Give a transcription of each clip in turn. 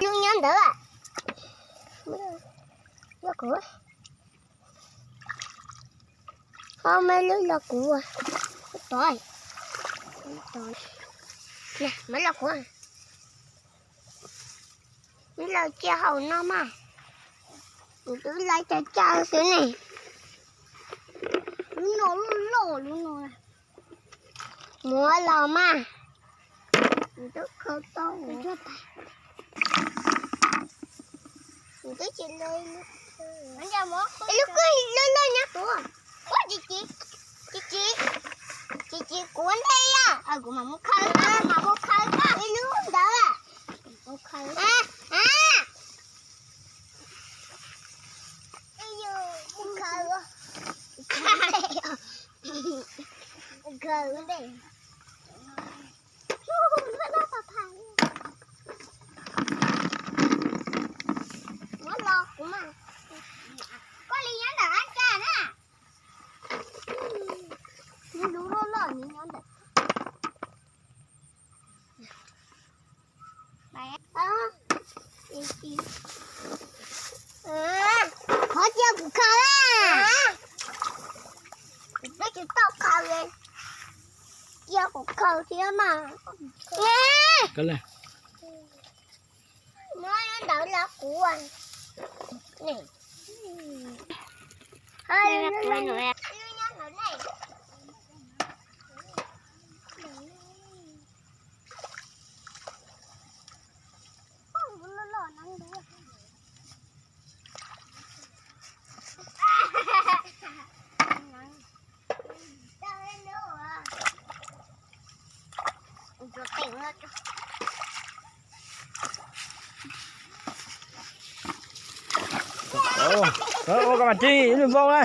Lub nyob ntawd, los kuv, ho muab lub los kuv, tod, tod, muab los kuv, muab los cia hauv no mas, kuv twb laiv cov cawv xwb ne. Lub no loj loj lub no. Muab los mas. Kuv twb khaws tau. Kuv twb tsis, lub kawg loj loj nyob tuaj. Ua tsis, tsis, tsis, tsis, tsis kuv ntej, kuv mam mus khaws, kuv mam mus khaws ib lub ntawd. Mus khaws. Mus khaws. Khaws ntej. Muab los kuv mas. Koj li nyob ntawm ab tsa na. Lub loj loj nyob ntawm. Qhov cia kuv khaws. Kuv twb tsis tau khaws li. Cia kuv khaws thiab mas. Muab ntawd los kuv. Ua koj mas ci ib lub npoo na.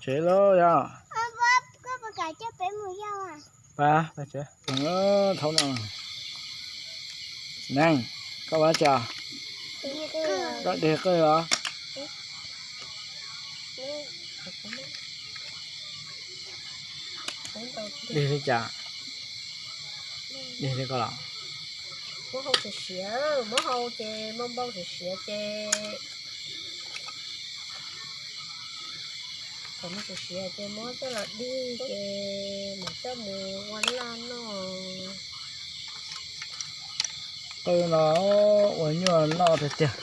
Tsev lawm yog. Pab, pab tsev. Thaum no, Neeg, koj ua cas? Koj dig qwj los? Dig li cas? Dig li koj los? Muab hau siav siav, muab hau ces muab npau siav siav ces, thaum muab siav siav ces muab coj los dig ces mam coj mus ua laj noj. Qwj no ua nyuaj noj tiag tiag.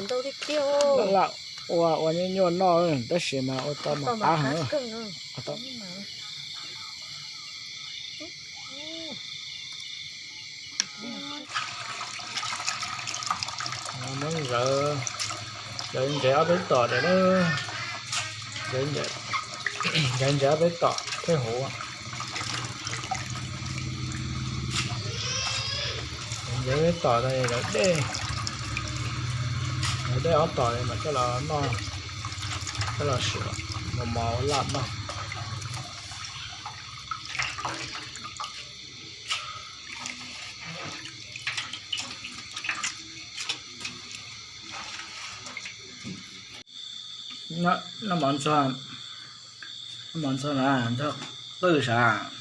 Ntau tiag tiag. Ua, ua nyuaj nyuaj noj tab sis mas ua tau mas qab heev. Ua tau. Lawv, lawv ntsev ob peb tom lawm na. Lawv ntsev ob peb tom thiaj huv. Ntsev peb tom tas lawv dej, lawv dej ob tom mas coj los noj, coj los sim mos mos ua laj noj. Noj mov ntxuag, noj mov ntxuag na, ntxuag qwj sav.